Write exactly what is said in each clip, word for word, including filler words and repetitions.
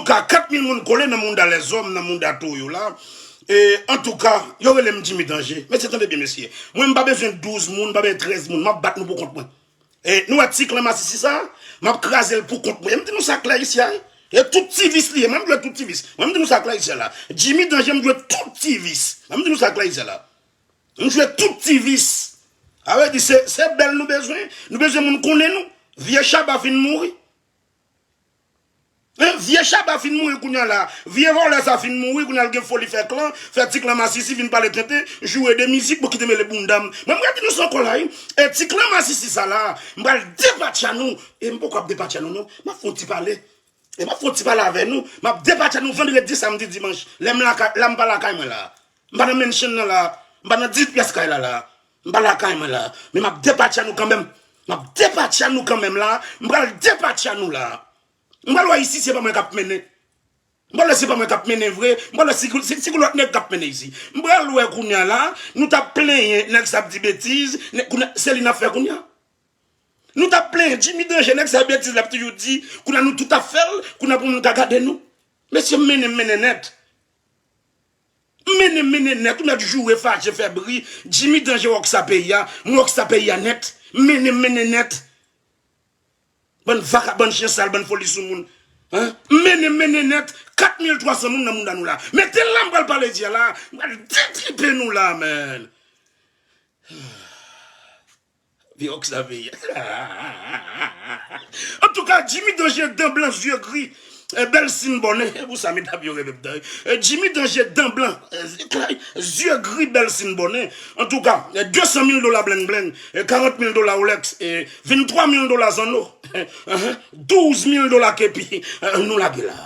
Ka kat mil moun kole nan mounda lèzòm, nan mounda towo yo la. E, antouka, yo rele m Jimmy Danje. Mesye, tande byen, mesye. Mwen, m pa bezwen douz moun, m pa bezwen trèz moun. M ap bat nou pou kont mwen. E, nou wè ti klan masisi sa? M ap kraze l pou kont mwen. E m di nou sa klè isi a, wi. E tout ti vis li ye. Mwen, m jwe tout ti vis. Mwen, m di nou sa klè isi a la. Jimmy Danje, m jwe tout ti vis. Mwen, m di nou sa klè isi a la. M jwe tout ti vis. A vle di, se, se bèl nou bezwen. Nou bezwen moun konnen nou. Vye Shabba fin mouri. Hein, vye Shabba fin mouri kounye a la. Vye vòlè sa fin mouri, kounye a l gen foli fè klan, fè ti klan masisi vin pale tenten, joure de mizik, bon, kite mele bounda m. Mwen, m redi nou sa ankò la, wi. E ti klan masisi sa la, m pral depatcha nou. E m poko ap depatcha nou, non. M ap fè yon ti pale. E m ap fè yon ti pale avè nou. M ap depatcha nou vandredi, samdi, dimanch. Lè m lakay, la m pa lakay mwen la. M pa nan mansion nan la. M pa nan dis pyès kay la la. M pa lakay mwen la. Men m ap depatcha nou kanmenm. M ap depatcha nou kanmenm la. M pral depatcha nou la. M pral wè isi se pa mwen k ap mennen. M pral wè se pa mwen k ap mennen vre. M pral wè si, si, si gon lòt nèg k ap mennen isi. M pral wè kounye a la. Nou t ap plenyen nèg sa ap di betiz. Nèg, kounye a, se li n ap fè kounye a. Nou t ap plenyen Jimmy Danje, nèg sa betiz l ap toujou di. Kounye a nou tout ap fè l. Kounye a pou moun ka gade nou. Mesye, m mennen, m mennen nèt. M mennen, m mennen nèt. Ou mèt joure, fache, fè bri. Jimmy Danje rockstar peyi a. M rockstar peyi a nèt. M mennen, m mennen nèt. Bann vaka, bann chen sal, bann foli sou moun. Hein? M mennen, m mennen nèt. Kat mil twa san moun nan mounda nou la. Mete l la, m pral pale di a la. M pral detripe nou la, man. Vye rockstar peyi a. Antouka, Jimmy Danje, dan blan, zye gri. E, bèl sin bònen. E pou sa, medam yo reve m dan. E, Jimmy Danje, dan blan, e, zye klè, zye gri, bèl sin bònen. Antouka, e, de san mil dola bleng bleng, e, karant mil dola Rolex, e, venntwa mil dola zanno, douz mil dola kepi, e, nou lage la.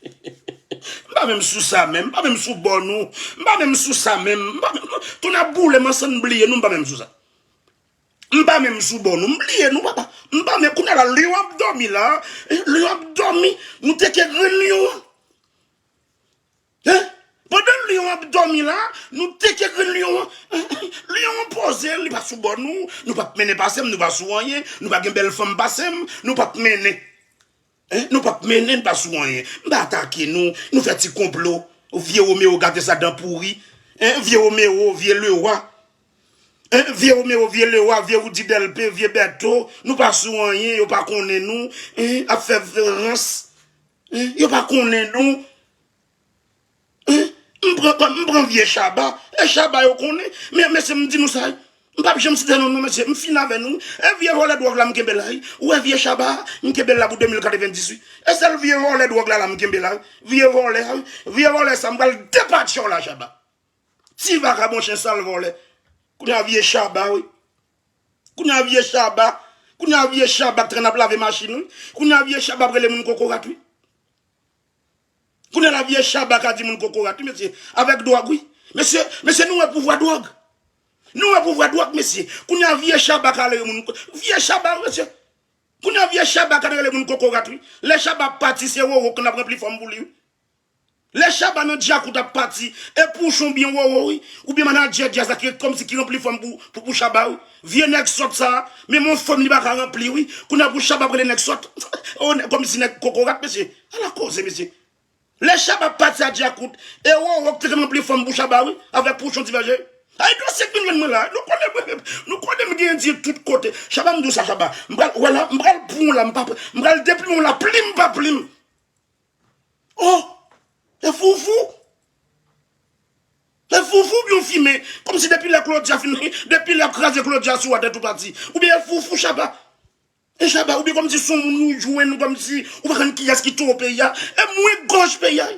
M pa menm sou sa menm, m pa menm sou bò nou, m pa menm sou sa menm, m pa menm, tou n ap boule m ansanm bliye nou, m pa menm sou sa. M pa menm sou bò nou, m bliye nou, papa. M pa menm, kounye a la, lyon ap dòmi la, eh, lyon ap dòmi, nou teke grenn lyon an. Hein? Pandan lyon ap dòmi la, nou teke grenn lyon an. Lyon an poze, li pa sou bò nou, nou p ap mennen pase m, nou pa sou anyen, nou pa gen bèl fanm pase m, nou p ap mennen. Hein? Nou p ap mennen, n pa sou anyen. M pa atake nou, nou fè ti konplo. Vye Romeo gate sa dan pouri. Hein? Vye Romeo, vye Lewa. Hein? Vye Romeo, vye Lewa, vye Roody Delpé, vye Bèto. Nou pa sou anyen, yo pa konnen nou. Hein? Ap fè rans. Hein? Yo pa konnen nou. Hein? M pran, m pran vye Shabba. E Shabba yo konnen. Men, mesye, m di nou sa, wi. M p ap janm site non nou, mesye. M fin avè nou. E vye vòlè dwòg la, m kenbe la, wi. Ou wè vye Shabba, m kenbe l la pou de mil katrevendis, wi. E sèl vye vòlè dwòg la, la, m kenbe la, wi. Vye vòlè, wi. Vye vòlè sa, m pral depatche w la, Shabba. Ti vakabon chen sal vòlè. Kounye a vye Shabba, wi. Kounye a vye Shabba. Kounye a vye Shabba k t ap lave machin, wi. Kounye a vye Shabba ap rele moun kokorat, wi. Kounye a la vye Shabba ka di moun kokorat, wi, mesye. Avèk dwòg, wi. Mesye, mesye, nou wè pouvwa dwòg. Nou wè pouvwa dwòg, mesye. Kounye a vye Shabba ka rele moun ko-, vye Shabba, wi, mesye. Kounye a vye Shabba ka rele moun kokorat, wi. Lè Shabba ap pati, se Roro k ap ranpli fòm pou li, wi. Lè Shabba nan Djakout ap pati, e Pouchon byen Roro, wi. Oubyen manadjè djaz la ki kòmsi ki ranpli fòm pou, pou, pou Shabba, wi. Vye nèg sòt sa, menm yon fòm li pa ka ranpli, wi. Kounye a pou Shabba ap rele nèg sòt. O, nèg, kòmsi nèg kokorat, mesye. Ala koze, mesye. Lè Shabba ap pati a Djakout, e Roro k te konn ranpli fòm pou Shabba, wi, avèk Pouchon Ti Vèje. Ay, dosye k vin jwenn mwen la, nou konnen mwen, nou konnen m gen endyen tout kote. Shabba, m di w sa, Shabba. M pral, wè la, m pral pran w la, m pa, m pral deplimen w la, plim pa plim. Oh! E foufou! E foufou byen fimen. Kòmsi depi lè Claudia fin, depi lè y ap kraze Claudia sou atè tou pati. Oubyen e foufou Shabba. E Shabba, oubyen kòmsi se yon moun ou jwenn, kòmsi ou pa konn kiyès ki toro peyi a. E mwen gòj peyi a.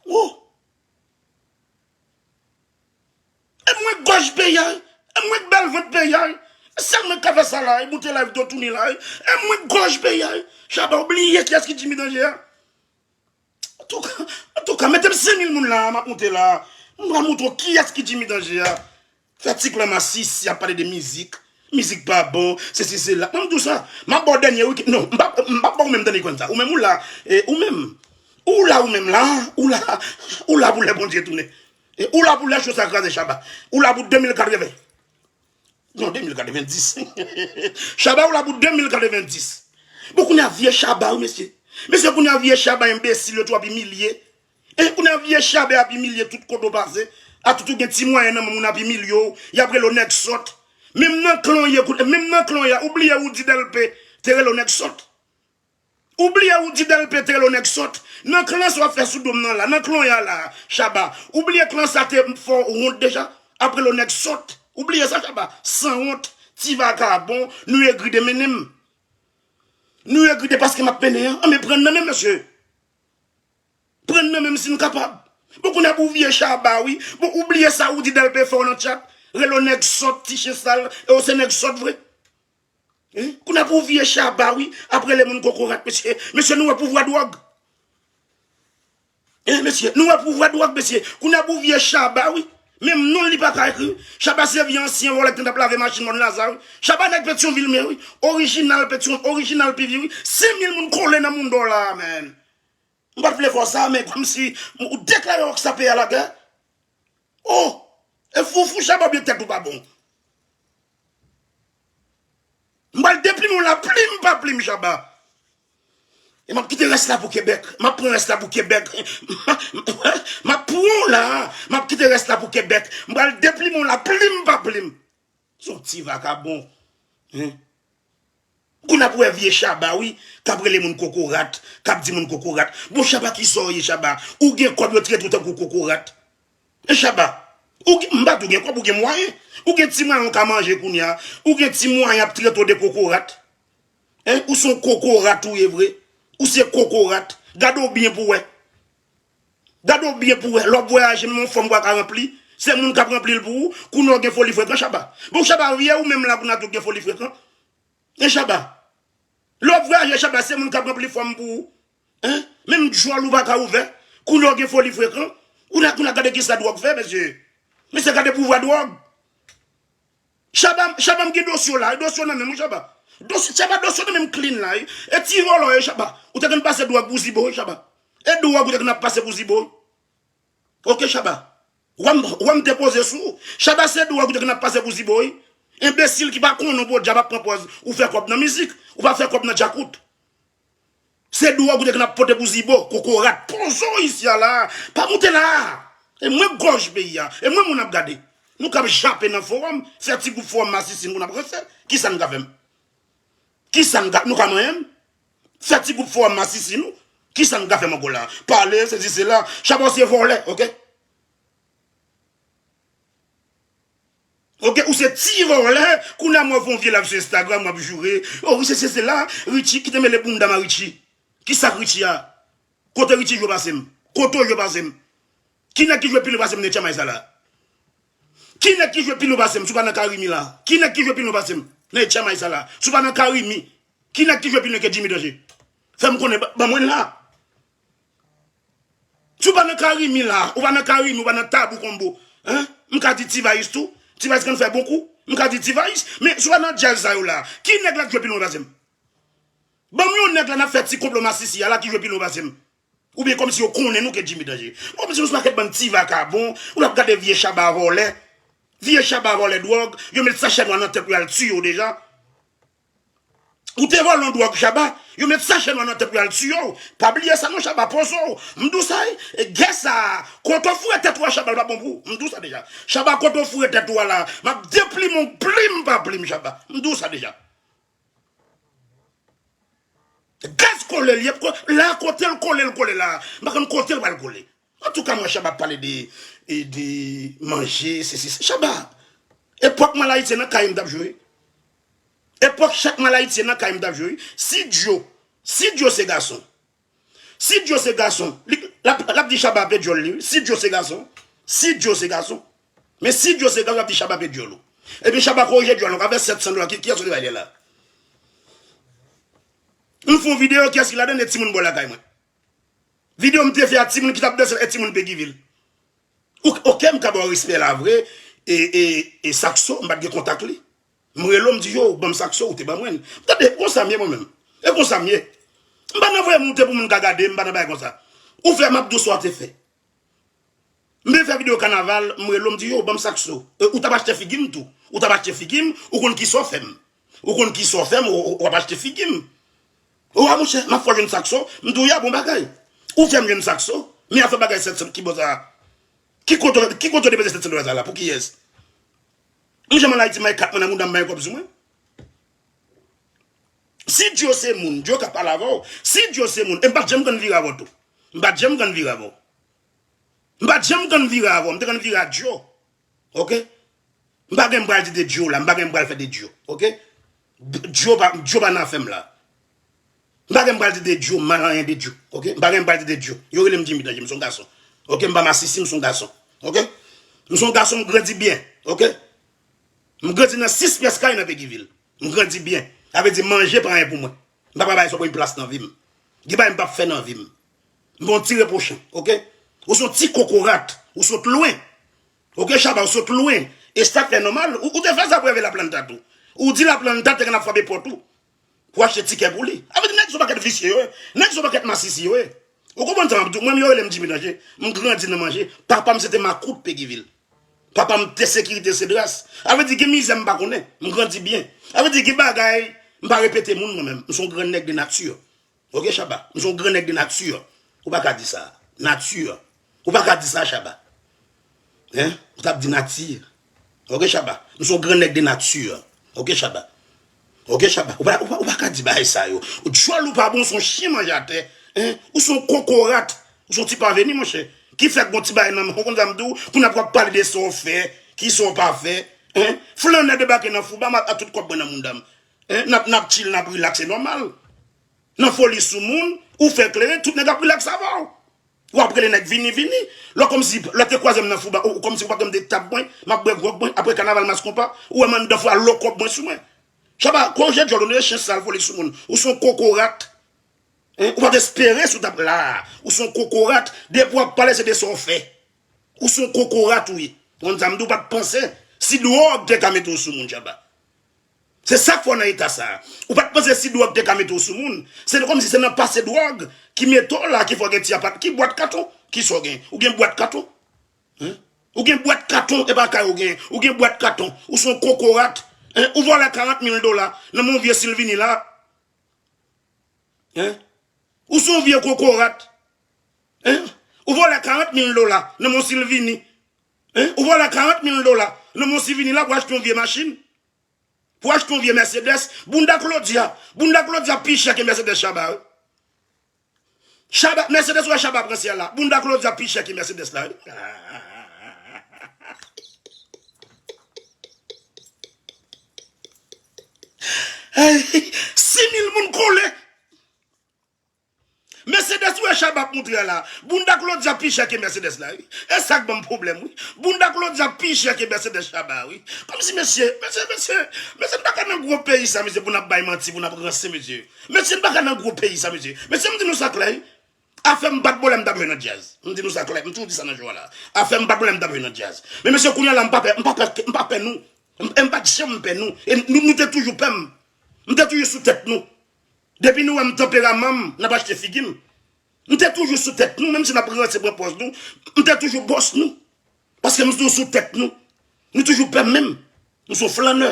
Oh! E mwen gòj peyi a. E mwen bèl vant peyi a. E sèl mwen k ka fè sa la, e moute live do tounen la. E mwen gòj peyi a. Shabba, ou bliye kiyès ki Jimmy Danje a? Antouka, antouka, mete m senk mil moun la, m ap moute la. M pral montre w kiyès ki Jimmy Danje a. Fè ti klan masisi ap pale de mizik. Mizik pa bon, sesi sela. Mwen m di w sa. M ap ba w dènye wikèn. Non, m p ap, m p ap ba w menm dènye wikèn sa. Ou menm ou la, e, ou menm. Ou la, ou menm la, ou la, ou la pou lè Bondye tounen. E ou la pou lè cho sa kraze Shabba. Ou la pou de mil katreven. Non, de mil katrevendis. Shabba, ou la pou de mil katrevendis. Bon, kounye a vye Shabba, wi, mesye. Mesye, kounye a vye Shabba enbesil yo tou ap imilye. E kounye a vye Shabba ap imilye tout kote w pase. A tout ou gen ti mwayen nan men moun ap imilye w. Y ap rele w nèg sòt. Menm nan klan w ye, kounye, menm nan klan w ye, ou bliye Roody Delpé te rele w nèg sòt. Ou bliye Roody Delpé te rele w nèg sòt. Nan klan sa w ap fè sou do m nan la, nan klan w ye a la, Shabba. Ou bliye klan sa te fè w wont deja, ap rele w nèg sòt. Ou bliye sa, Shabba. Sanwont, ti vakabon, nou egri de mennen m. Nou egri de paske m ap mennen an. Anben pran nan men m, mesye. Pran nan men m si n kapab. Bon, kounye a pou vye Shabba, wi. Bon, ou bliye sa Roody Delpé fè w nan tchat. Rele w nèg sòt, ti chen sal, e w se nèg sòt vre. Hein? Kounye a pou vye Shabba, wi, ap rele moun kokorat, mesye. Mesye, nou wè pouvwa dwòg. Hein, mesye, nou wè pouvwa dwòg, mesye. Kounye a pou vye Shabba, wi. Menm non li pa ka ekri. Shabba se vye ansyen vòlè ki t ap lave machin mòn Laza, wi. Shabba nèg Petyonvil men, wi. Orijinal Petyon, orijinal P V, wi. Senk mil moun kole nan moun dò la, man. M pa t vle fè w sa, men kòmsi ou deklare Rockstar P A lagè. Oh! E foufou Shabba oubyen tèt ou pa bon? M pral deplimen w la plim pa plim, Shabba. E m ap kite rès la pou Kebèk. M ap pran rès la pou Kebèk. M ap pran w la. M ap kite rès la pou Kebèk. M pral deplimen w la plim pa plim. Se yon ti vakabon. Hein? Kounye a pou wè vye Shabba, wi, k ap rele moun kokorat, k ap di moun kokorat. Bon, Shabba, kisa w ye, Shabba? Ou gen kòb, yo trete w tankou kokorat. E Shabba, ou gen, m pa di w gen kòb, ou gen mwayen. Ou gen ti mwayen w ka manje kounye a. Ou gen ti mwayen y ap trete w de kokorat. Hein? Ou se yon kokorat ou ye vre. Ou se kokorat. Gade w byen pou w wè. Gade w byen pou w wè. Lè w ap vwayaje, menm yon fanm pa ka ranpli. Se moun k ap ranpli l pou ou. Kounye a w gen foli frekan, Shabba. Bon, Shabba, vye ou menm la kounye a tou gen foli frekan. E Shabba. Lè w ap vwayaje, Shabba, se moun k ap ranpli fanm pou ou. Hein? Menm djòl ou pa ka ouvè. Kounye a w gen foli frekan. Ou la, kounye a gade kisa dwòg fè, mesye. Mesye, gade pouvwa dwòg. Shabba, Shabba, m gen dosye w la, e dosye w nan men m, wi, Shabba. Dosye, Shabba, dosye w nan men m clean la, wi. E ti vòlò, e Shabba. Ou te konn pase dwòg pou Zibo, wi, Shabba. E dwòg ou te konn ap pase pou Zibo, wi. Ok, Shabba. Wè m, wè m te poze sou ou. Shabba, se dwòg ou te konn ap pase pou Zibo, wi. Enbesil ki pa konnen w podyab ap pran pòz ou fè kòb nan mizik, ou pa fè kòb nan djakout. Se dwòg ou te konn ap pote pou Zibo, kokorat. Poze w isi a la. Pa moute la. E mwen gòj peyi a. E mwen moun ap gade. Nou k ap jape nan fowòm, fè ti gwoup fowòm masisin pou n ap ranse. Kisa n ka fè m? Kisa n ka, nou ka manyen m? Fè ti gwoup fowòm masisin nou. Kisa n ka fè m ankò la? Pale, sesi, sela. Shabba se vòlè, ok? Ok, ou se ti vòlè, kounye a m wè w fè yon vye live sou Instagram, w ap joure. Oh, wi, se, se, se la, Richie, kite mele bounda m a Richie. Kisa k Richie a? Kote Richie jwe pase m? Kote w jwe pase m? Ki nèg ki jwe pi lwen pase m nan H M I sa la? Ki nèg ki jwe pi lwen pase m? Si w pa nan Karimi la. Ki nèg ki jwe pi lwen pase m nan H M I sa la? Si w pa nan Karimi. Ki nèg ki jwe pi lwen ke Jimmy Danje? Fè m konnen, ba, ban mwen la. Si w pa nan Karimi la, ou pa nan Karimi, ou pa nan Tabou Combo. Hein? M ka di T-Vice tou. T-Vice konn fè bon kou. M ka di T-Vice. Men si w pa nan djaz sa yo la, ki nèg la k jwe pi lwen pase m? Ban m yon nèg la n ap fè ti konplo masisi a la ki jwe pi lwen pase m. Oubyen kòmsi yo konnen nou ke Jimmy Danje. Kòmsi nou se pakèt bann ti vakabon, ou l ap gade vye Shabba vòlè. Vye Shabba vòlè dwòg, yo met sachè nwa nan tèt ou, y al tiye w deja. Ou te vòlè yon dwòg, Shabba. Yo met sachè nwa nan tèt ou, y al tiye w. Pa bliye sa non, Shabba, poze w. M di w sa, e, gè sa a, kote w foure tèt ou a, Shabba, l pa bon pou ou. M di w sa deja. Shabba, kote w foure tèt ou a la, m ap deplimen w plim pa plim, Shabba. M di w sa deja. Gaz kole l ye, ko-, la kote l kole, l kole la. M pa konn kote l pral kole. Antouka, mwen, Shabba ap pale de, e, de manje, se, se, se, Shabba. Epòk malayityen nan kay m t ap jwe. Epòk chak malayityen nan kay m t ap jwe. Si Djo, si Djo se gason. Si Djo se gason, li, l ap, l ap di Shabba pe djòl li, wi. Si Djo se gason, si Djo se gason. Men si Djo se gason, l ap di Shabba pe djòl ou. Epi Shabba korije djòl ou, avè sèt san dola, ki, kiyès ou te bay li la? M fè yon videyo, kiyès ki ladan, e timoun bò lakay mwen. Videyo m te fè a timoun ki t ap danse, e timoun Peguy Ville. Ou, oke, m ka ba w respè la vre, e, e, e Saxo, m pa t gen kontak li. M rele w, m di, yo, ban m Saxo, ou te ban mwen l. Tande, e konsa m ye mwen menm. E konsa m ye. M pa nan voye moute pou moun ka gade m, m pa nan bagay konsa. Ou fè, m ap di w sa w te fè. M vin fè videyo kanaval, m rele w, m di, yo, ban m Saxo. E, ou t ap achte figi m tou. Ou t ap achte figi m, ou konn kisa w fè m. Ou konn kisa w fè m, ou, ou, w ap achte figi m. Owa, monchè, m ap fè w jwenn sa k so, m di w ya, bon bagay. Ou fè m jwenn sa k so, men afè bagay sèt san ki bò sa a? Ki kote, ki kote w depanse sèt san dola sa la? Pou kiyès? M janm al Ayiti, m bay kat mwen nan mouda m, bay kòb sou mwen. Si Djo se moun, Djo ka pale avè w. Si Djo se moun, e m pa t janm konn vire avè w tou. M pa t janm konn vire avè w. M pa t janm konn vire avè w, m te konn vire a Djo. Oke? M pa gen m pral di de Djo la, m pa gen m pral fè de Djo. Oke? Djo pa, Djo pa nan afè m la. M pa gen m pral di de Djo, mal anyen de Djo. Oke? M pa gen m pral di de Djo. Yo rele m Jimmy Danje, m se yon gason. Oke? M pa masisi, m se yon gason. Oke? M se yon gason, m grandi byen. Oke? M grandi nan sis pyès kay nan Petyonvil. M grandi byen. Sa vle di manje pa anyen pou mwen. M pa pral bay sa pran plas nan vi m. Gen bagay m p ap fè nan vi m. M pa yon ti repwochan, oke? Ou se yon ti kokorat. Ou sot lwen. Oke, Shabba, ou sot lwen. E sa k fè nòmal. Ou, ou te fè sa pou Hervé Laplanta tou. Ou di Laplanta te konn ap frape pòt ou pou achte tikè pou li. Sa vle di nèg se yon pakèt visye yo ye. Nèg se yon pakèt masisi yo ye. Ou konprann sa m ap di w? Mwen menm yo rele m Jimmy Danje. M grandi nan manje. Papa m se te makout Petyonvil. Papa m te sekirite Cedras. Sa vle di gen mizè m pa konnen. M grandi byen. Sa vle di gen bagay m pa repete moun mwen menm. M se yon gran nèg de nati. Oke, Shabba? M se yon gran nèg de nati. Ou pa ka di sa. Nati. Ou pa ka di sa, Shabba. Hein? Ou t ap di nati. Oke, Shabba? M se yon gran nèg de nati. Oke, Shabba? Oke, Shabba? Ou pa, ou pa, ou pa ka di bagay sa yo. Djòl ou pa bon, w se yon chen manje atè. Hein? Ou se yon kokorat. Ou se yon ti pa vini, monchè. Ki fè k gon ti bagay nan men w, konn sa m di w, kounye a pou w ap pale de sa w fè, ki sa w pa fè. Hein? Flannè debake nan Fouba, m ap, ak tout kòb mwen nan mouda m. Hein? N ap, n ap chill, n ap relax, se nòmal. Nan foli sou moun, ou fè kleren, tout nèg ap relax avè w. W ap rele nèg vini, vini. Lè w kòmsi, lè w te kwaze m nan Fouba, ou, ou kòmsi w pa t janm te tap mwen, m ap bwè gwòg mwen, apre kanaval mas konpa, ou wè m anndan Fouba, lòk kòb mwen sou mwen. Shabba, korije djòl ou, nou se chen sal, foli sou moun. Ou se yon kokorat. Hein? Ou pa t espere si w t ap la a. Ou se yon kokorat. Depi w ap pale, se de sa w fè. Ou se yon kokorat ou ye. Konn sa m di w, ou pa t panse si dwòg te ka mete w sou moun, Shabba. Se sa k fè w nan eta sa a. Ou pa t panse si dwòg te ka mete w sou moun. Se kòmsi se nan pase dwòg ki mete w la, ki fè w gen ti apat, ki bwat katon, ki sa w gen? Ou gen bwat katon. Hein? Ou gen bwat katon, e pa kay ou gen. Ou gen bwat katon. Ou se yon kokorat. Hein? Ou vòlè karant mil dola nan men yon vye Silvini la. Hein? Ou se yon vye kokorat. Hein? Ou vòlè karant mil dola nan men yon Silvini. Hein? Ou vòlè karant mil dola nan men yon Silvini la pou achte yon vye machin. Pou achte yon vye Mercedes. Bounda Claudia. Bounda Claudia pi chè ke Mercedes Shabba, wi. Shabba, Mercedes ou wè Shabba pran syèl la. Bounda Claudia pi chè ke Mercedes la, wi. Ay, sis mil moun kole. Mercedes ou wè Shabba ap moutre a la. Bounda Claudia pi chè ke Mercedes la, wi. E sa k ban m pwoblèm, wi. Bounda Claudia pi chè ke Mercedes Shabba, wi. Kòmsi mesye, mesye, mesye, mesye, n pa ka nan gwo peyi sa, mesye, pou n ap bay manti, pou n ap ranse, mesye. Mesye, n pa ka nan gwo peyi sa, mesye. Mesye, m di nou sa klè, wi. Afè m pa t bòlè m t ap jwe nan djaz. M di nou sa klè, m toujou di sa nan jou a la. Afè m pa t bòlè m t ap jwe nan djaz. Men mesye, kounye a la, m pa pè, m pa pè, m pa pè nou. M, m pa t janm pè nou. E nou, nou te toujou pè m. M te toujou sou tèt nou. Depi nou wè m tanperaman m, n ap achte figi m. M te toujou sou tèt nou, menm si n ap ranse pran pòz nou, m te toujou bòs nou. Paske m toujou sou tèt nou. Nou toujou pè m menm. Nou se yon flannè.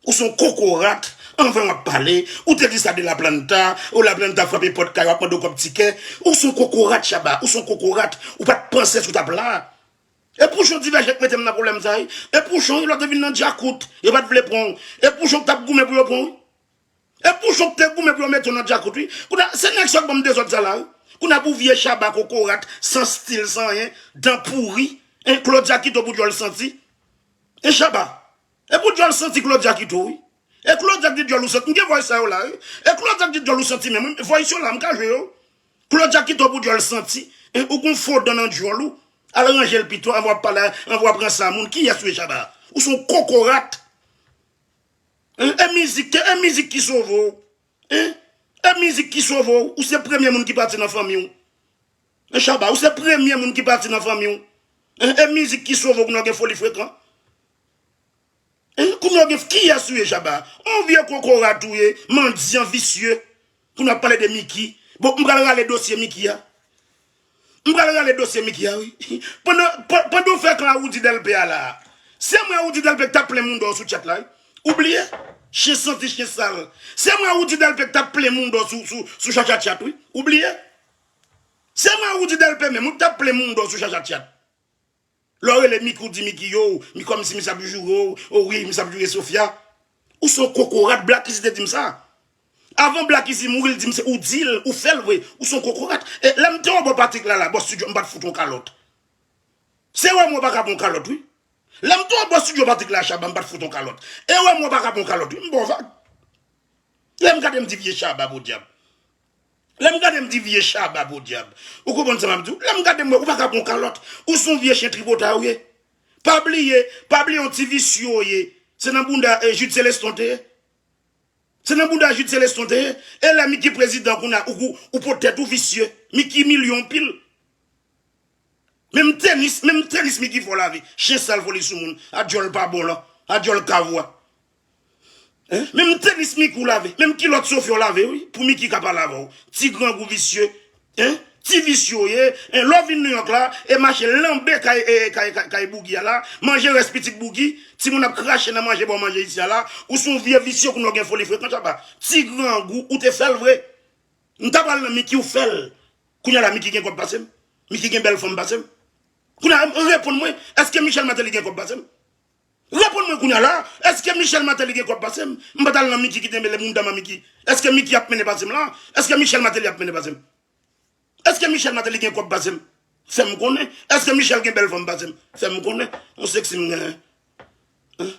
Ou se yon kokorat. Anvan w ap pale, ou te di sa de Laplanta, ou Laplanta frape pòt kay ou ap mande w kòb tikè. Ou se yon kokorat, Shabba. Ou se yon kokorat. Ou pa t panse si w t ap la. E Pouchon Divèjè k mete m nan pwoblèm sa, wi. E Pouchon, wi, lè w te vin nan Djakout, yo pa t vle pran w. E Pouchon k t ap goumen pou yo pran w, wi. E Pouchon k te goumen pou yo mete w nan Djakout, wi. Kounye a, se nèg sa k ban m dezòd sa la, wi. Kounye a pou vye Shabba kokorat, san stil, san anyen, dan pouri. Hein, Claudia kite w pou djòl santi. Hein, Shabba. E pou djòl santi Claudia kite w, wi. E Claudia k di djòl ou santi. M gen voice sa yo la, wi. E Claudia k di djòl ou santi menm, wi. Voice yo la, m ka jwe yo. Claudia kite w pou djòl santi. Hein, ou gon fo dan nan djòl ou. Al ranje l pito, anvan w ap pale, anvan w ap ranse a moun. Kiyès ou ye, Shabba? Ou se yon kokorat. Hein? E mizik, e mizik ki sove w. Hein? E mizik ki sove w. Ou se premye moun ki pati nan fanmi w. Hein, Shabba, ou se premye moun ki pati nan fanmi w. Hein? E mizik ki sove w, kounye a w gen foli frekan. Hein? Kounye a w gen, kiyès ou ye, Shabba? On vye kokorat ou ye, mandyan, visye. Pou n ap pale de Mickey. Bon, m pral rale dosye Mickey a. M pral rale dosye Mickey a, wi. Pandan, pan-, pandan w fè kan a Roody Delpé a la a. Se mwen Roody Delpé k t ap plen moun dò sou chat la, wi. Ou bliye? Chen santi, chen sal. Se mwen Roody Delpé k t ap plen moun dò sou, sou, sou Chacha Chat, wi. Ou bliye? Se mwen Roody Delpé menm, ou t ap plen moun dò sou Chacha Chat. Lè w rele Mickey, ou di Mickey yo, mi kòmsi misye ap joure w, o wi, misye ap joure Sofia. Ou se yon kokorat, Black Easy te di m sa. Avan Black Easy mouri, l di m se ou di l, ou fè l vre, ou se yon kokorat. E lè m te anba Patrick la, la, bò studio, m pa t fout yon kalòt. Se wè mwen pa ka pran kalòt, wi. Lè m te anba studio Patrick la, Shabba, m pa t fout yon kalòt. E wè mwen pa ka pran kalòt, wi, m ba w vag. Lè m gade m di vye Shabba podyab. Lè m gade m di vye Shabba podyab. Ou konprann sa m ap di w? Lè m gade m wè ou pa ka pran kalòt. Ou se yon vye chen tripotay ou ye. Pa bliye, pa bliye yon ti visye w ye. Se nan bounda eh, Jude Celestin w te ye. Se nan bounda Jude Celestin w te ye. E lè Mickey prezidan kounye a ou, ou, ou pot tèt ou visye. Mickey milyon pil. Menm tenis, menm tenis Mickey fè w lave. Chen sal foli sou moun. A dyòl pa bon lan. A dyòl kavwa. Hein? Menm tenis Mickey w lave. Menm kilòt Sofia w lave, wi. Pou Mickey ka pa lave w. Ti grangou visye. Hein? Ti visye w ye. Hein? Lè w vin Nouyòk la, e mache lanbe kay, e, kay, kay, kay Bougie a la. Manje rès pitit Bougie. Timoun ap krache nan manje ba w manje isi a la. Ou se yon vye visye kounye a w gen foli frekan, Shabba. Ti grangou, ou te fè l vre. M ta pral nan Mickey, ou fè l. Kounye a la, Mickey gen kòb pase m? Mickey gen bèl fanm pase m? Kounye a, reponn mwen, èske Michel Martelly gen kòb pase m? Reponn mwen kounye a la, èske Michel Martelly gen kòb pase m? M pa t al nan Mickey ki te mele moun dam a Mickey. Èske Mickey ap mennen pase m la? Èske Michel Martelly ap mennen pase m? Èske Michel Martelly gen kòb pase m? Fè m konnen. Èske Michel gen bèl fanm pase m? Fè m konnen. Yon seksi m genyen. Hein?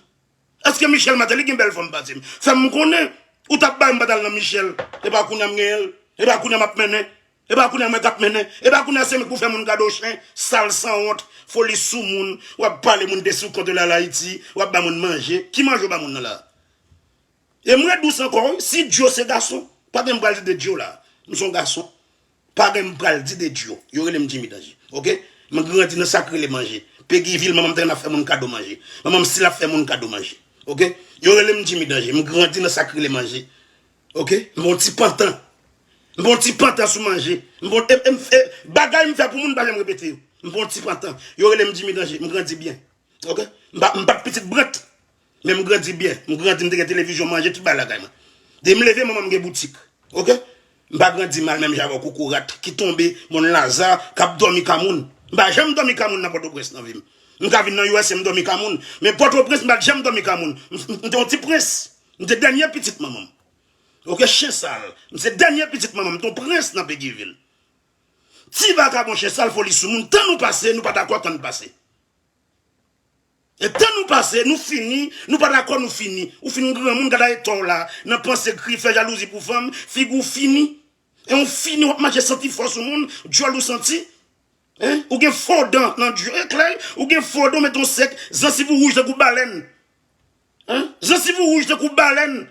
Èske Michel Martelly gen bèl fanm pase m? Fè m konnen. Ou t ap bay m pa t al nan Michel. E pa kounye a m genyen l. E pa kounye a m ap mennen. E pa kounye a mwen k ap mennen. E pa kounye a se mwen k pou fè moun kado chen. Sal sanwont. Foli sou moun. W ap pale moun de sou kont la Layiti. W ap ba moun manje. Ki manje w ba moun nan la? E m ret dous ankò, wi. Si Djo se gason, pa gen m pral di de Djo la. M se yon gason. Pa gen m pral di de Djo. Yo rele m Jimmy Danje. Oke? M grandi nan sa k rele manje. Peguy vil, manman m te konn ap fè moun kado manje. Manman m still ap fè moun kado manje. Oke? Yo rele m Jimmy Danje. M grandi nan sa k rele manje. Oke? M pa yon ti pantan. M pa yon ti pantan sou manje. M pa yon, e, e, e, bagay m fè pou moun, m pa janm repete yo. M pa yon ti pantan. Yo rele m Jimmy Danje. M grandi byen. Oke? M pa, m pa t pitit brant. Men m grandi byen. M grandi, m te gen televizyon, manje, tout bagay lakay mwen. Depi m leve, manman m gen boutik. Oke? M pa grandi mal menm jan avè w kokorat ki tonbe, moun Laza, k ap dòmi ka moun. M pa janm dòmi ka moun nan Pòtoprens nan vi m. M ka vin nan U S A, m dòmi ka moun. Men Pòtoprens, m pa t janm dòmi ka moun. M, m, m te yon ti prens. M te dènye pitit manman m. Oke, chen sal. M se dènye pitit manman m. M te yon prens nan Peguy vil. Ti vakabon chen sal foli sou moun. Tan nou pase, nou pa dakò tan n pase. E tan nou pase, nou fini, nou pa dakò nou fini. Ou fin granmoun, gad a eta w la, nan panse kri, fè jalouzi pou fanm, figi w fini. E w fini, w ap mache santi fò sou moun, dyòl ou santi. Hein? Ou gen fo dan nan dyòl, e klè, ou gen fo dan, w met yon sèk, zansiv ou wouj tankou balèn. Hein? Zansiv ou wouj tankou balèn.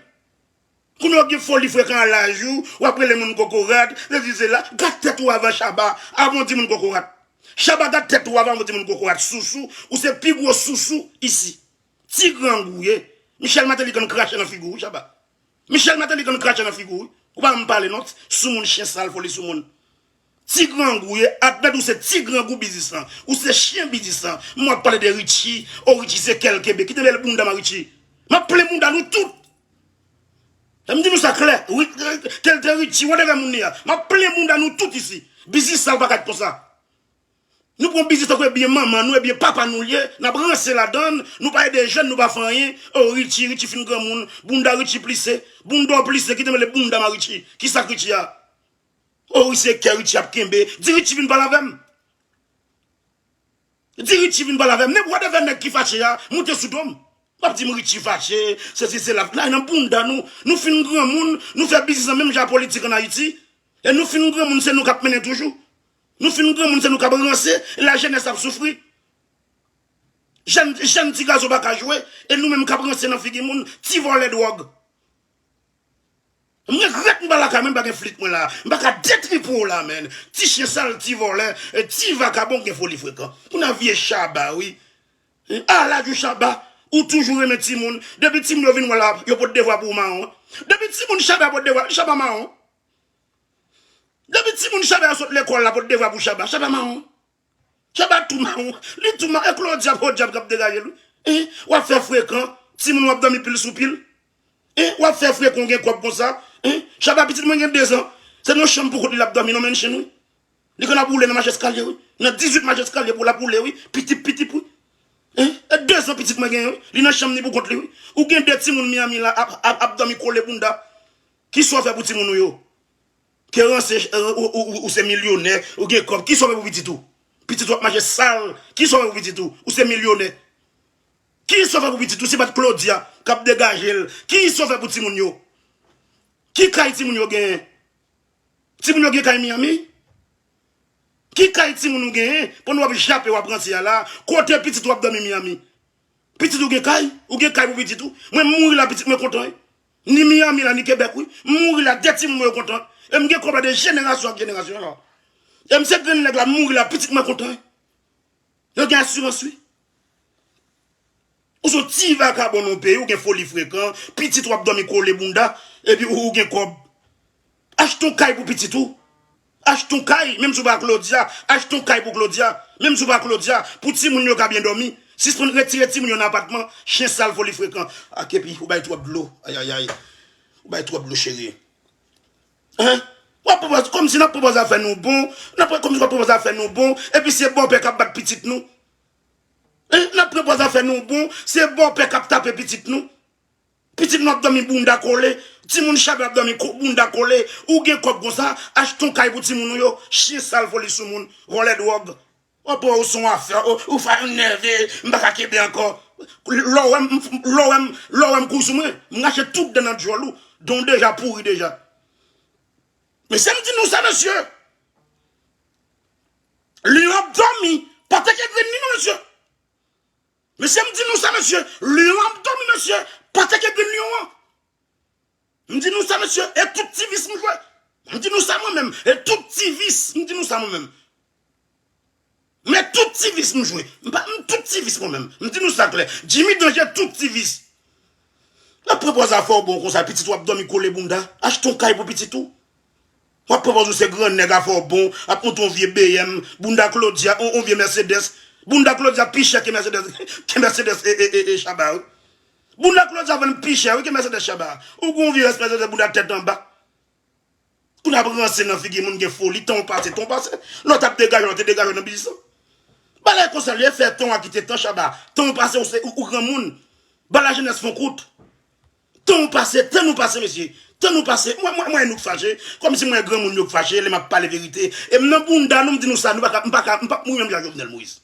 Kounye a w gen foli frekan a laj ou, w ap rele moun kokorat, sesi sela. Gad tèt ou avan Shabba, avan w di moun kokorat. Shabba, gad tèt ou avan w di moun kokorat. Sousou, ou se pi gwo sousou isi. Ti grangou w ye. Michel Martelly konn krache nan figi w, wi, Shabba. Michel Martelly konn krache nan figi w, wi. Ou pa janm pale non, sou moun chen sal foli sou moun. Ti grangou w ye, Adnan, ou se ti grangou biznis lan. Ou se chen biznis lan. M w ap pale de Richie, o Richie se kè l kenbe. Kite bèl bounda m a Richie. M ap plen bounda nou tout. E m di nou sa klè. Ri- Ke l te Richie, whatever moun li a. M ap plen bounda nou tout isi. Biznis sa l pa ka t konsa. Nou pran biznis tankou ebyen manman nou, ebyen papa nou l ye. N ap ranse ladan l. Nou pa ede jèn, nou pa fè anyen. O Richie, Richie fin granmoun. Bounda Richie plise. Bounda w plise. Kite m rele bounda m a Richie. Kisa k Richie a? O wi, se kè Richie ap kenbe. Di Richie vin pale avè m. Di Richie vin pale avè m. Nenpòt whatever nèg ki fache a, moute sou do m. W ap di m Richie fache, sesi sela. N al nan bounda nou. Nou fin granmoun, nou fè biznis nan menm jan a politik ann Ayiti. E nou fin granmoun, se nou k ap mennen toujou. Nou fin granmoun, se nou k ap ranse, e lajenès ap soufri. Jèn, jèn ti gason pa ka jwe, e nou menm k ap ranse nan figi moun, ti vòlè dwòg. M regrèt m pa lakay mwen, m pa gen flit mwen la. M pa ka detripe w la, menn. Ti chen sal, ti vòlè, e ti vakabon gen foli frekan. Kounye a vye Shabba, wi. A laj ou Shabba, ou toujou renmen timoun. Depi timoun yo vin wè la, yo pot devwa pou ou mawon. Depi timoun Shabba pot devwa, Shabba mawon. Depi timoun Shabba yo sot lekòl la pot devwa pou Shabba, Shabba mawon. Shabba tou mawon. Li tou mawon. E Claudia podyab k ap degaje l, wi. Hein? W ap fè frekan. Timoun w ap dòmi pil sou pil. Hein? W ap fè frekan w gen kòb konsa? Hein? Shabba, pitit mwen gen dezan. Se nan yon chanm pou kont li l ap dòmi nan mansion, wi. Li konn ap woule nan mach eskalye, wi. Nan dizuit mach eskalye pou l ap woule, wi. Pitip, pitip, wi. Hein? E dezan pitit mwen genyen, wi. Li nan chanm ni pou kont li, wi. Ou gen de timoun Miami la ap, ap, ap dòmi kole bounda. Kisa w fè pou timoun ou yo? Ke ranse, euh, ou, ou, ou, ou se milyonè, ou gen kòb. Kisa w fè pou pitit ou? Pitit ou ap mache sal. Kisa w fè pou pitit ou? Ou se milyonè. Kisa w fè pou pitit ou? Se pa t Claudia k ap degaje l. Kisa w fè pou timoun yo? Ki kay timoun yo genyen? Timoun yo gen kay Miami? Ki kay timoun ou genyen? Pandan w ap jape, w ap ranse a la, kote pitit ou ap dòmi Miami? Pitit ou gen kay? Ou gen kay pou pitit ou? Mwen, m mouri la, pitit mwen kontan, wi. Ni Miami la, ni Québec, wi. M mouri la, de timoun mwen yo kontan. E m gen kòb la de jenerasyon ak jenerasyon la. E m se grenn nèg la, m mouri la, pitit mwen kontan, wi. Yo gen asirans, wi. Ou se yon ti vakabon nan yon peyi, ou gen foli frekan, pitit ou ap dòmi kole bounda, epi ou, ou gen kòb. Achte yon kay pou pitit ou. Achte yon kay, menm si w pa Claudia, achte yon kay pou Claudia, menm si w pa Claudia, pou timoun yo ka byen dòmi. Sispann retire timoun yo nan apatman, chen sal, foli frekan. Ak epi, ou bay twòp dlo. Ayayay. Ou bay twòp dlo, cheri. Hein? W ap pran pòz, kòmsi n ap pran pòz afè nou bon, n ap pran, kòmsi w ap pran pòz afè nou bon, epi se bòpè k ap bat pitit nou. Hein? N ap pran pòz afè nou bon, se bòpè k ap tape pitit nou. Pitit nou ap dòmi bounda kole, timoun Shabba ap dòmi ko-, bounda kole, ou gen kòb konsa, achte yon kay pou timoun ou yo, chen sal, foli sou moun, vòlè dwòg. Ou pran ou se yon afè, ou, ou fè m nève, m pa ka kenbe ankò. Lè w wè m, lè w wè m, lè w wè m kouri sou mwen, m rache tout dan nan djòl ou. Dan w deja pouri deja. Mesye, m di nou sa, mesye. Lyon ap dòmi, pa teke grenn li non, mesye. Mesye, m di nou sa, mesye. Lyon ap dòmi, mesye. Pa teke grenn lyon an. M di nou sa, mesye, e tout ti vis m jwe. M di nou sa mwen menm, e tout ti vis, m di nou sa mwen menm. Men tout ti vis m jwe. M pa, m tout ti vis mwen menm. M di nou sa klè. Jimmy Danger tout ti vis. L ap pran pòz afè w bon konsa, pitit ou ap dòmi kole bounda. Achte yon kay pou pitit ou. W ap pran pòz ou se grannèg, afè w bon, ap monte yon vye B M, bounda Claudia, yon, yon vye Mercedes. Bounda Claudia pi chè ke Mercedes, ke Mercedes e, e, e, e Shabba, wi. Bounda Claudia vann pi chè, wi, ke Mercedes Shabba. Ou gon vye Mercedes bounda tèt anba. Kounye a ap ranse nan figi moun gen foli, tan w pase, tan w pase. Lè w t ap degaje, w te degaje nan biznis lan. Bagay konsa l ye, fè tan w a kite tan, Shabba. Tan w pase, ou se, ou, ou granmoun. Ba lajenès fon kout. Tan w pase, tan nou pase, mesye. Tan nou pase, mwen, mwen, mwen, nou k fache. Kòmsi mwen granmoun yo k fache, lè m ap pale verite. E m nan bounda nou, m di nou sa, nou pa ka, m pa ka, m p ap mouri menm jan Jovenel Moïse.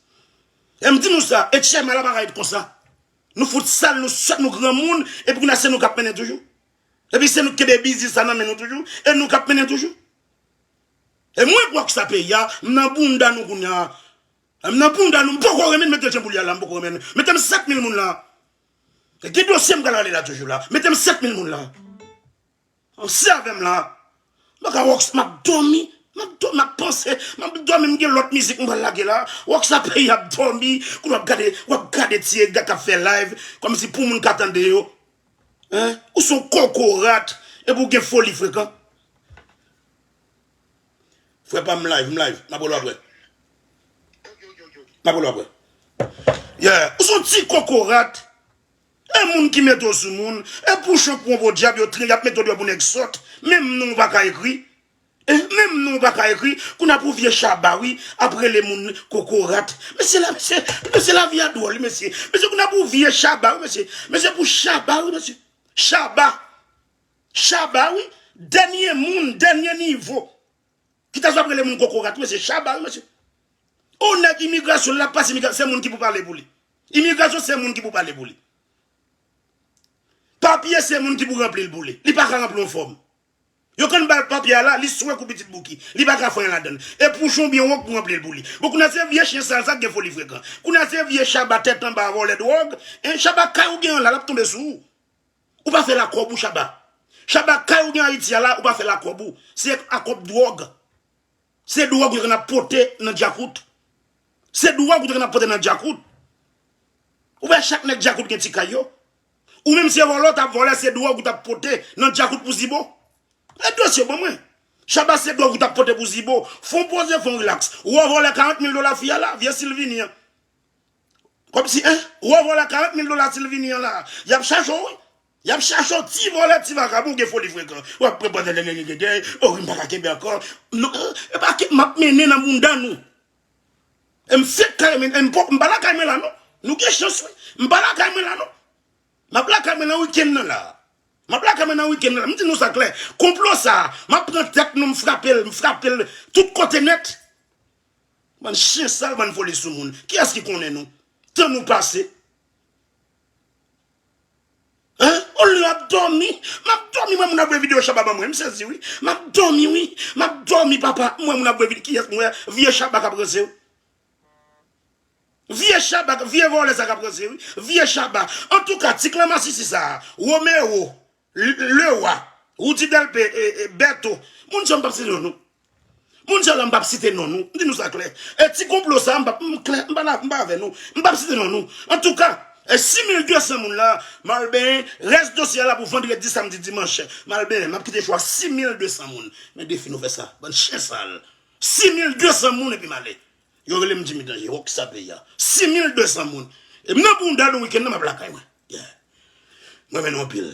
E m di nou sa, e Tchèma la pa ka ret konsa. Nou fout sal, nou sòt, nou granmoun, epi kounye a se nou k ap mennen toujou. Epi se nou k kenbe biznis sa nan men nou toujou, e nou k ap mennen toujou. E mwen, Rockstar peyi a, m nan bounda nou kounye a. M nan bounda nou, m poko renmen mete jan pou l ye la, m poko renmen. Mete m sèt mil moun la. Gen dosye m pral rale la toujou la. Mete m sèt mil moun la. Ansanm avè m la. M pa ka wòks, m ap dòmi. M ap dòmi, m ap panse. M ap dòmi, m gen lòt mizik m pral lage la. Rockstar peyi ap dòmi. Kou w ap gade, w ap gade ti ega k ap fè live. Kòmsi pou moun ka tande yo. Hein? Ou se yon kokorat. Epi w gen foli frekan. Frè pa m live, m live. M ap wè l apre. M ap wè l apre. Yeah. Ou se yon ti kokorat. E moun ki mete w sou moun. E pouchon pou yon podyab, yo tre, y ap mete w deyò pou nèg sòt. Menm non w pa ka ekri. E menm non w pa ka ekri. Kounye a pou vye Shabba, wi, ap rele moun kokorat. Mesye la, mesye, mesye, lavi a dwòl, mesye. Mesye, kounye a pou vye Shabba, wi, mesye. Mesye, pou Shabba, wi, mesye. Shabba. Shabba, wi. Dènye moun, dènye nivo. Kite sa ap rele moun kokorat, mesye, Shabba, wi, mesye. O nèg imigrasyon, l ap pase imigrasyon, se moun ki pou pale pou li. Imigrasyon, se moun ki pou pale pou li. Papye, se moun ki pou ranpli l pou li. Li pa ka ranpli yon fòm. Yo konn ba l papye a la, li swe kou pitit bouki. Li pa ka fè anyen ladan l. E pouchon byen wòk pou ranpli l pou li. Bon, kounye a se vye chen sal sa k gen foli frekan. Kounye a se vye Shabba tèt anba vòlè dwòg. En Shabba kay ou gen an la, l ap tonbe sou ou. Ou pa fè lakòb ou, Shabba. Shabba, kay ou gen Ayiti a la, ou pa fè lakòb ou. Se ak kòb dwòg. Se dwòg ou te konn ap pote nan djakout. Se dwòg ou te konn ap pote nan djakout. Ou wè chak nèg djakout gen ti kay yo. Ou menm se vòlè ou t ap vòlè, se dwòg ou t ap pote nan djakout pou Zibo. E dosye ban mwen. Shabba se dwòg ou t ap pote pou Zibo. Fon poze, fon rilaks. Ou wè vòlè karant mil dola fi a la, vye Silvini an. Kòmsi, en, ou wè vòlè karant mil dola Silvini an la. Y ap chache w, wi. Y ap chache w ti vòlè, ti vakabon, gen foli frekan. W ap pran pantalon, o, m pa ka kenbe ankò. Non, e pa ke m ap mennen nan bounda nou. E m fèk kay men, e m pa, m pa lakay mwen la, non. Nou gen chans, wi. M pa lakay mwen la, non. M ap lakay mwen nan wikenn nan la. M ap lakay mwen nan wikenn nan la. M di nou sa klè. Konplo sa, m ap pran tèt nou, m frape l, m frape l tout kote nèt. Bann chen sal, bann foli sou moun. Kiyès ki konnen nou? Tan nou pase. Hein? Olye w ap dòmi. M ap dòmi, m wè moun ap voye videyo Shabba ban mwen. M sezi, wi. M ap dòmi, wi. M ap dòmi, papa. M wè moun ap voye videyo. Kiyès m wè? Vye Shabba k ap ranse, wi. Vye Shabba, vye vòlè sa k ap ranse, wi. Vye Shabba. Antouka, ti klan masisi sa a, Romero, L-, Lewa, Roody Delpé, e, e, Berto. Moun sa m p ap site non nou. Moun sa la m p ap site non nou. M di nou sa klè. E ti konplo sa a, m p ap, m klè, m pa la, m pa avè nou. M p ap site non nou. Antouka, e sis mil de san moun la, m al benyen, rès dosye a la pou vandredi, samdi, dimanch. M al benyen, m ap kite cho a sis mil de san moun. Men defi nou fè sa. Bann chen sal. Sis mil de san moun epi m ale. Yo rele m Jimmy Danje. Wòk sa peyi a. Sis mil de san moun. E m nan bounda nou wikenn nan, m ap lakay mwen. Yeah. Mwen renmen nou anpil.